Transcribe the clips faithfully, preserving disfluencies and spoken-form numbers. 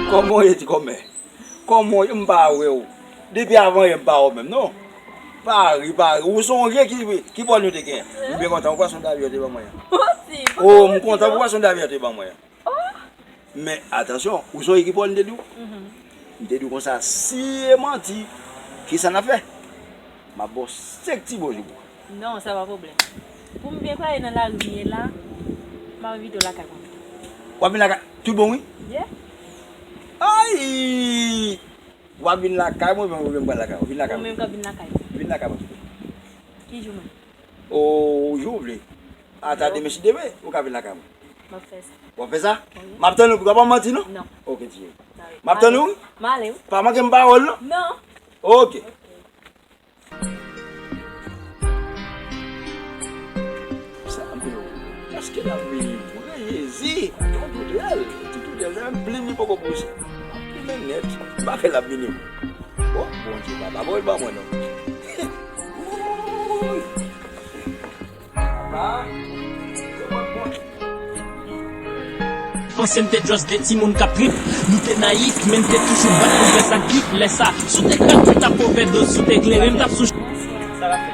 Kòman w ye, ti kòmè? Kòman w ye? M pa wè w. Depi avan yè m pa wè w menm, non. Pa ri, pa ri. Ou sonje ki, ki bòl nou te gen? M byen kontan. Ou pwason David yo te ban mwen an? Oh, m kontan pou pwason David yo te ban mwen an. Men, atansyon, ou sonje ki bòl m te di w? M te di w konsa, si e manti, kisa n ap fè? M ap ba w senk ti bojou pou. Non, sa pa pwoblèm. Pou m byen pale nan lari m ye la, m ap envite w lakay mwen pito. W ap vin lakay? Tout bon, wi? Yeah. Ay! W ap vin lakay mwen, oubyen mwen pral lakay ou? Vin lakay mwen. Ou menm k ap vin lakay mwen. Vin lakay mwen pito. Ki jou menm? O, jou w vle. Ata demen, si demen, ou ka vin lakay mwen. M ap fè sa. W ap fè sa? Wi. M ap tann ou, w pa manti, non? Non. Ok, ti cheri. M ap tann ou, wi? M ale, wi. Pa manke m pawòl, non? Non. Ok. Sa, men, èske l ap vini vre, Jezi? Yon toutèl, ti toutèl, sa menm plim li poko pouse. Ap plimen nèt. M pa kwè l ap vini vre. O, Bondye, papa, bon, l ban mwen non. Papa, se mwen, bon. Panse m te just de timoun k ap trip. Nou te nayif, men n te toujou bat pou fè sa k grip. Lè sa, si w te ka kwit ap ovèdos, si w te klere, m t ap sou. Sa l ap fè?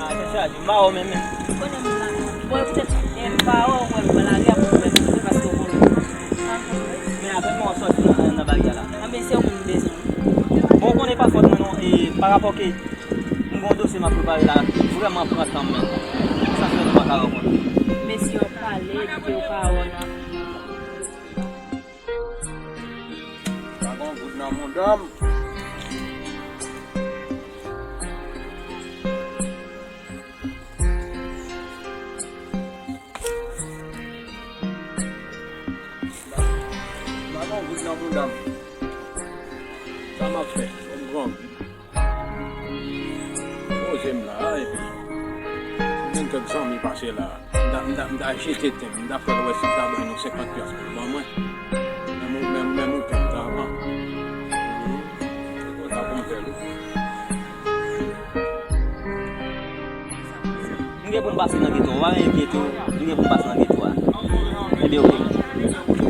Ah, tèt chaje, m pa wè w menm, menm. Konnen m la. Bon, e poutèt sa, e m pa wè w, wè m nan lari a pou w wè m, se paske w konnen. Men apèn mwen w sòti nan, nan baryè la. Anben, se ou menm m bezwen. Bon, w konnen pa fòt mwen non, e pa rapò ke M gon dosye m ap prepare la, vrèman pran tan m menm. Sa fè nou pa ka rankontre. Mesye yo pale, epi yo pa wè w nan. Pa gon goud nan mouda m. Pa gon goud nan mouda m. Sa m ap fè? Bon, m grangou. Poze m la, epi m gen kèk zanmi pase la. M ta, m ta, m ta jete tè m, m ta fè l wè si m ta bay nou senkant pyas pou l ban mwen. Menm ou, menm, menm ou pè m ta pran. Mhm. Se konsa pou m fè l wi. M gen pou m pase nan geto, ou pa enkyete w, m gen pou m pase nan geto a. Ebyen, oke.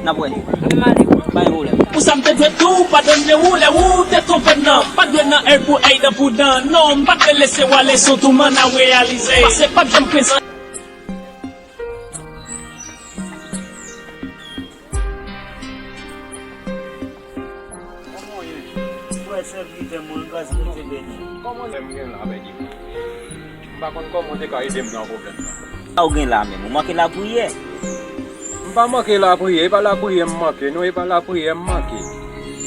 N ap wè. Oke, m ale. Pa gen pwoblèm. Pou sa m te dwe di w, padone w lè ou te twonpe m nan. Pa t dwe nan èy pou èy, dan pou dan. Non, m pa t dwe lese w ale, se w tou m ann a reyalize. Pase p ap janm prezan. Kòman w ye? Frè sèvitè mwen, gras Bondye beni. Kòman w ye? M gen la, pèdi. M pa konn kòman w te ka ede m nan pwoblèm sa. Sa w gen la menm? Ou manke lapriyè? M pa manke lapriyè, e pa lapriyè m manke, non, e pa lapriyè m manke.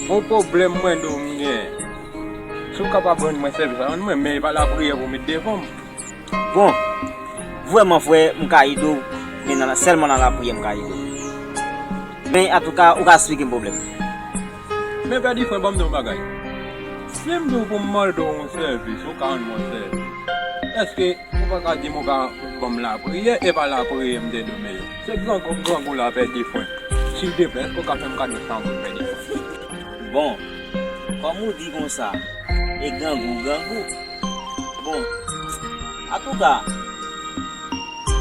Yon pwoblèm mwen di w m gen. Si w kapab rann mwen sèvis la, rann mwen, men e pa lapriyè pou w met devan m. Bon, vrèman, frè, m ka ede w, men nan, sèlman nan lapriyè m ka ede w. Men, antouka, ou ka esplike m pwoblèm ou. Men, pè Difwen, ban m di w yon bagay. Si m di w pou m mande w yon sèvis, ou ka rann mwen sèvis. Èske ou pa ka di m ou ka ban m lapriyè, e pa lapriyè m te di w, men se grangou, grangou la, pè Difwen. Silvouplè, èske ou ka fè m kado san goud, pè Difwen? Bon, kòm ou di konsa, e grangou, grangou. Bon, antouka,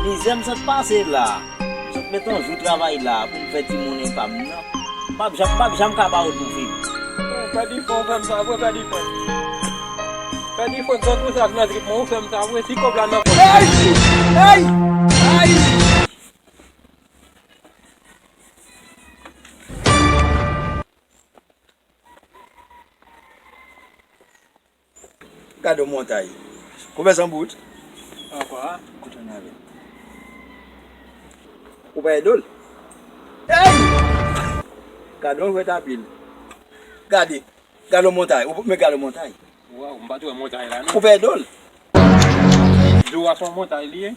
mizè m sot pase la, m sot met yon jou travay la pou m fè ti monnen pa m nan. M p ap janm, m p ap janm ka ba w l pou free. Pè Difwen, ou fè m sa vre, pè Difwen. Pè Difwen, grangou sa k nan trip mwen, ou fè m sa vre, si kòb la nan kòb. Hey! Hey! Hey! Gade yon montay. Kouvè san bout. Apa. Kote n ale? Ou pa ede l? Hey! Gade yon jwèt anpil. Gade. Gade yon montay. Ou, men gade yon montay. Waw, m pa t wè montay la, non. Ou pa ede l? Dlo a se yon montay li ye.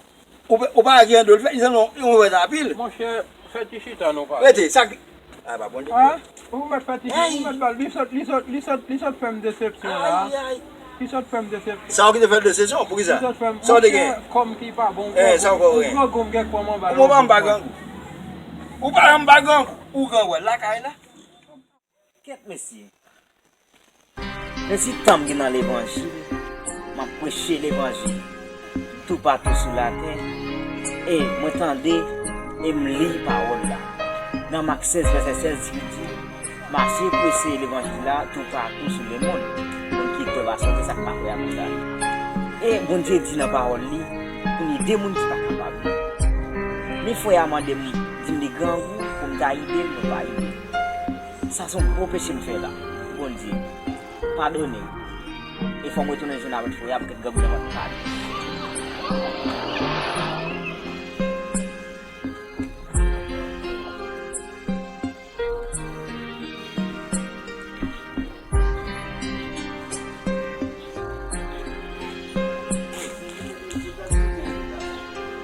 Ou pa, ou pa gen dlo, li fè, li se yon, yon jwèt anpil. Monchè, fè ti chita nou pale. Rete, sa ki, a, pa bon, li. Ah, ou mèt fè ti chita, ou mèt ba l, li sot, li sot, li sot, li sot fè m desepsyon la. Ay, ay. Li sot fè m desepsyon. Sa w ki te fè l desepsyon, poukisa? Li sot fè m, sa w te gen? Monchè, kòm ki pa bon, eh, sa w gen? Ou grangou, m gen kòm anba. Ou pa m pa grangou. Ou pa m pa grangou. Ou grangou, lakay la. Kèt mesye. Men si tan m gen nan levanjil, m ap preche levanjil toupatou sou latè, e mwen tande e m li pawòl la. Nan Mak sèz, vèsè sèz, ki di, Mache prese levanjil la toupatou sou lemonn. Moun ki kwè pa sove, sa k pa kwè a kondane. E Bondye di nan pawòl li pou n ede moun ki pa kapab yo. Men frè a mande m, di m li grangou pou m ta ede l, mwen pa ede l. Sa se yon gwo peche m fè la. Bondye, padone m. E fò m retounen jwenn avèk frè a pou kèk grangou nan vant pale.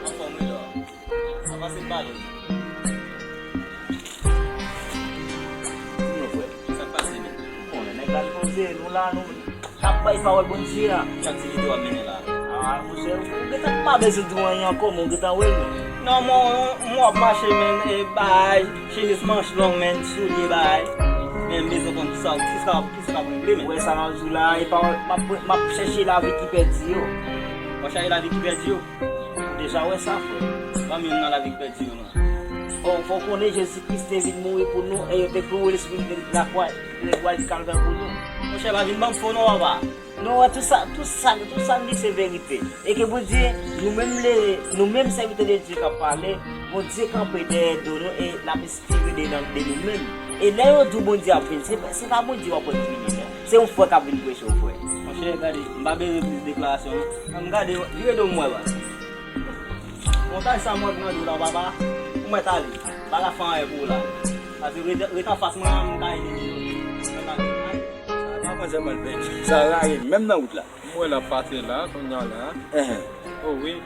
Anfòm wi la. Avanse m pale. Di non, frè. Sa k pase menm? Konnen nèg la li poze, nou la, nou ap bay pawòl Bondye a. Ki aktivite w ap mennen la? Ah, monchè, ou gentan pa bezwen di w anyen ankò, men ou gentan wè l. Non, mwen, mwen ap mache, men, e bay, chemiz manch long, men, soulye, bay. Men, bezwen konn kisa, kisa, kisa k ap regle, men. Ou wè sa m ap di w la, e pawòl, m ap, m ap chèche lavi ki pèdi yo. W ap chèche lavi ki pèdi yo? Ou deja wè sa, frè. Zanmi m nan lavi k pèdi yo, non. Oh, fò w konnen Jezi Kris te vin mouri pou nou e yo te klouwe l sou yon lakwa, lakwa Kalvè pou nou. Monchè, pa vin ban m fo non, papa. Nou wè tout sa, tout sa, tout sa n di se verite. E ke Bondye, nou menm le, nou menm sèvitè de Dye k ap pale, Bondye kanpe dèyè do nou e l ap enspire de nan, de nou menm. E lè yo di w Bondye ap vini, se, se pa Bondye w ap wè k vini, non. Se yon frè k ap vin preche w, frè. Monchè, gade, m pa bezwen plis deklarasyon, non. An m gade, vire do m wè, baz. Montaj sa m wè k nan do w la, papa, ou mèt ale. M pa ka fè anyen pou ou la. Paske ret, ret anfas mwen an, m ka ede li yo. Mwen nan, ay. Sa pa konn sa m al pèdi. Sa rayi m, menm nan wout la. M wè l ap pase la, kounye a la. Enhen. O wi.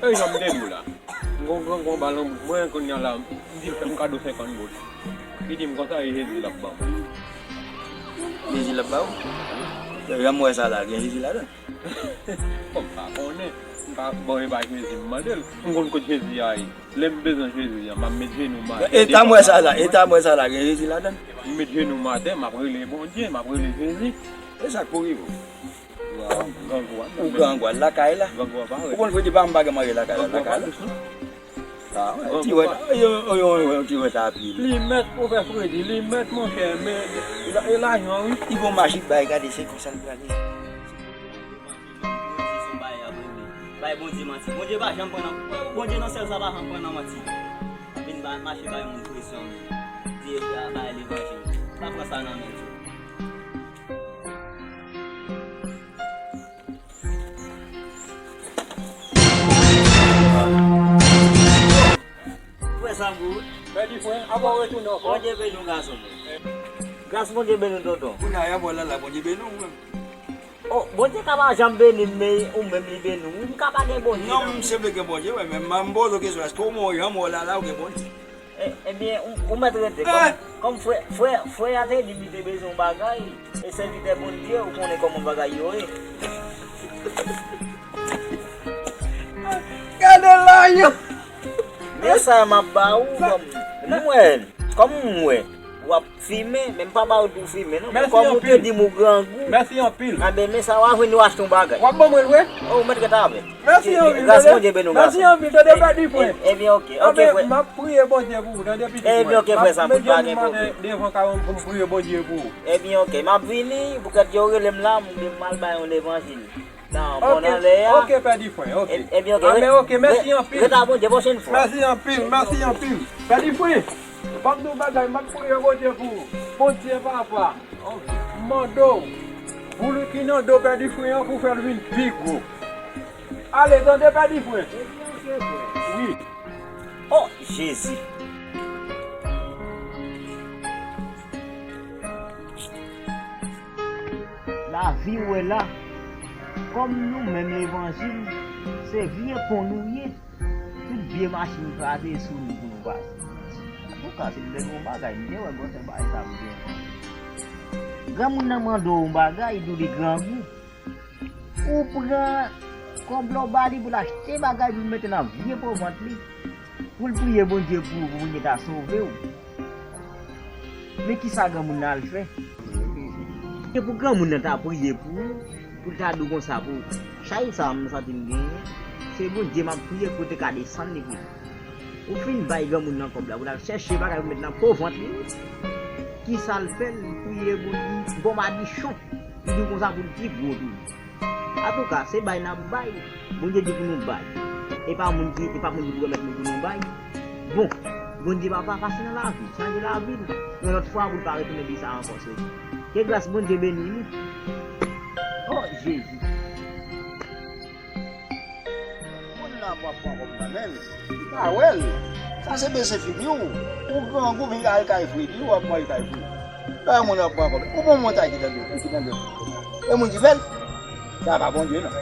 E jan m te di w la. M gon grangou anba lanbou mwen, kounye a la, m di l fè m kado senkant goud. Li di m konsa, e Jezi l ap ban mwen. Jezi l ap ba w? Jan m wè sa la, gen Jezi ladan l. Bon, m pa konnen. M pa, bon, e pa Jezi m mande l. M konn kot Jezi a ye. Lè m bezwen Jezi a, m ap met jenou m atè. Eta m wè sa la, eta m wè sa la, gen Jezi ladan l. M met jenou m atè, m ap rele Bondye, m ap rele Jezi. E sa k pou rive w? Grangou a. Ou grangou a lakay la. Grangou a pa rete. Ou konn Fredi pa m pa gen manje lakay la, lakay la. Ah, wè, ti wè, yo, yo, yo, yo, ti wè ta pi. Li mèt, pwofè Fredi, li mèt, monchè, men, e la, e lajan, wi. Li gon machik bay, gade, se konsa l prale. Bay Bondye manti. Bondye pa janm pran nan, Bondye nan syèl sa pa janm pran nan manti. Vin ba, mache bay moun presyon. Di, a, bay levanjil. Pa pran sa nan men tou. Frè Sangou. Pèdi frè, avan w retounen ankò. Bondye beni w, gason mwen. Gras Bondye beni w, tonton. Kounye a, y ap wè lala, Bondye beni w menm. Oh, Bondye ka pa janm beni m, men ou menm li beni w. M ka pa gen Bondye. Non, m se vle gen Bondye, wi, men m, m poze w kesyon, èske w janm wè lala ou gen Bondye? E, ebyen, ou, ou mèt rete. Kòm, kòm frè, frè, frè a te di m li te bezwen yon bagay, e sèvitè Bondye, ou konnen kòman bagay yo ye. Gade la, yo! Men sa m ap ba ou, kòm, m wè, kòm m wè, w ap fimen, men m pa ba ou pou fimen, non. Men kòm ou te di m ou grangou. Mèsi anpil. Anben, men sa, w a jwenn ou achte yon bagay. W ap ban mwen l vre? Oh, ou mèt rete avè l. Mèsi anpil, gras tande. Bondye beni w, gason. Mèsi anpil, tande, pèdi frè. Ebyen, ok, ok, frè. M ap priye Bondye pou ou, tande, pitit mwen. Ebyen, ok, frè Sangou, pa gen pwoblèm. Devan kay mwen pou m priye Bondye pou ou. Ebyen, ok, m ap vini, poutèt yo rele m la, m, m al bay yon levanjil. Nan, bon, nan lè a. Ok, pèdi frè, ok. Ebyen, ok. Anben, ok, mèsi anpil. Ret a Bondye, pwochèn fwa. Mèsi anpil, mèsi anpil. Pèdi frè, ban m di w bagay, m ap priye Bondye pou ou. Bondye, papa. M mande w, boul ki nan do pèdi frè an pou fè l vin pi gwo. Ale, tande pèdi frè. Wi. Oh, Jezi. Lavi w wè la, kòm nou menm levanjil, se vye pon nou ye. Tout vye machin kraze sou nou pou nou pase. Antouka, se bèl yon bagay, m te wè bòsè bagay sa pou gen. Granmoun nan mande w yon bagay, di w li grangou. Ou pran kòb la w ba li pou l achte bagay pou l mete nan vye po vant li, pou l priye Bondye pou ou, pou Bondye ta sove w. Men kisa granmoun nan al fè? Se pou granmoun nan ta priye pou ou, pou l ta di w konsa pou chay sa a m santi m genyen, se Bondye m ap priye pou te ka desann li pou ou. Ou fin bay granmoun nan kòb la, pou l al chèche bagay pou met nan po vant li. Kisa l fè? L priye Bondye, bon madichon. Li di konsa pou l pi gwo toujou. Antouka, se bay n ap bay. Bondye di pou nou bay. E pa moun ki, e pa moun ki pou remèt nou pou nou bay. Bon, Bondye papa pase nan lavi, chanje lavi nou. Yon lòt fwa pou l pa retounen di sa ankò, se ke gras Bondye beni nou. Oh, Jezi. Moun nan ap pran kòb nan men l. Li pa wè l. Sa se bese figi w. Ou grangou vin al kay Fredi, w ap manje kay Fredi. Lè moun ap pran kòb. Ou bon montay ki tande, ki tande. E moun ki fè l. Sa pa Bondye non.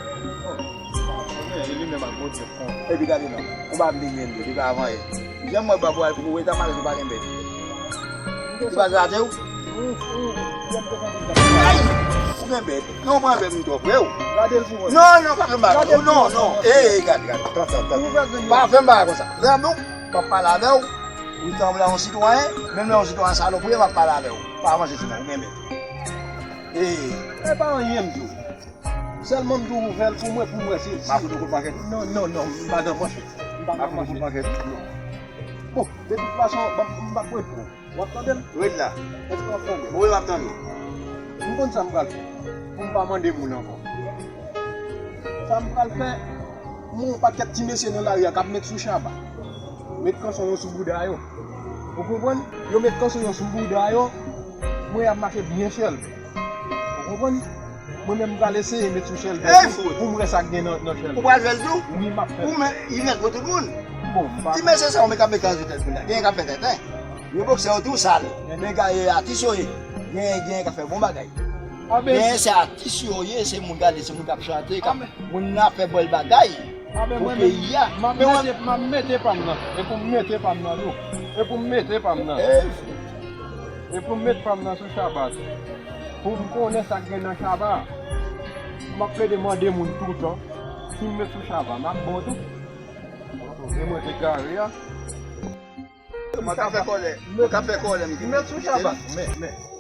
E li menm ak Bondye fon. Epi gade non. Ou pa vle gen li, li pa vanyen. Janm wè babou al pou ou, e ta malè ou pa gen bèt. Li pa grate w. Ay! Ou gen bèt. Non, ou pran bèt m twò pre w. Gade l pou mwen. Non, non, pa fè m bagay. Non, non. Ey, ey, gade, gade. Tan, tan, tan. Pa fè m bagay konsa. Gade non, m ap pale avè w. Ou sanble yon sitwayen, menm lè yon sitwayen salopri, m ap pale avè w. Pa avanse sou mwen, ou gen bèt. Ey. E pa anyen m di w. Sèlman m di w ouvè l pou mwen, pou mwen, si, si. M ap fout ou kout manchèt. Non, non, non, m pa nan manchèt. M pa nan manchèt. M ap fout ou kout manchèt. Non. Bon, de tout fason, m ap, m ap reponn. W ap tande m? Ret la. Èske w ap tande? Wi, m ap tande w. M konn sa m pral fè. Pou m pa mande moun ankò. Sa m pral fè, m wè yon pakèt ti mesye nan lari a k ap met sou Shabba. Met kanson yo sou bouda yo. Ou konprann? Yo met kanson yo sou bouda yo. M wè y ap mache byen chèlbè. Ou konprann? Mwen menm m pral eseye met sou chèlbè pou, pou m wè sa k gen nan, nan chèlbè. Ou pral fè l tou? Wi, m ap fè l. Ou men, li nèt pou tout moun. Bon, m pa. Ti mesye sa yo men k ap met kanson sou tèt moun nan. Genyen k ap fè tenten. Yo boksè yo tou sal. Men gaye atis yo ye. Genyen, genyen k ap fè bon bagay. Genyen se atis yo ye, se moun gade, se moun k ap chante, k ap, moun nan ap fè bèl bagay pou peyi a. M ap mete, m ap mete pa m nan. E pou m mete pa m nan tou. E pou m mete pa m nan. E pou m met pa m nan sou Shabba tou. Pou m konnen sa k gen nan Shabba. M ap plede mande moun toutan. Si m met sou Shabba, m ap bon tou. E mwen egare a. Mwen ka fè kòlè. Mwen ka fè kòlè, m met sou Shabba. Men, men.